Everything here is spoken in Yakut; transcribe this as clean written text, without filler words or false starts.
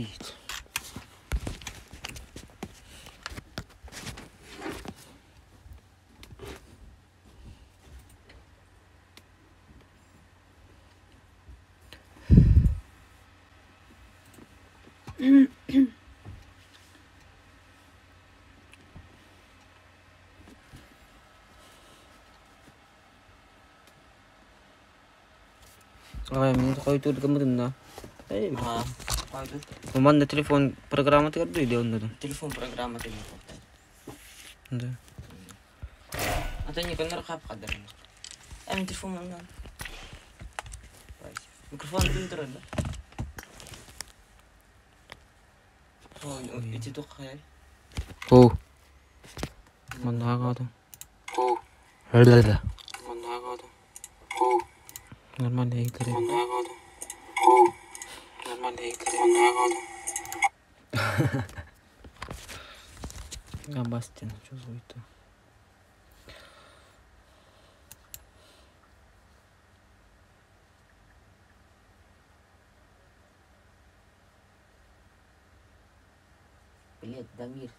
Привет. Мин хойутуур гыммытынна. Манна телефон программатыгар дуй оннодун. Телефон программатыгар. Да. А то не коннор хап хаддар. Эм телефон оннан. Микрофон компьютер да. Ити туох хайай? О. Манна аҕаатым. Нормально иһиллэр. Бастин, чувствует. Блять, Дамир.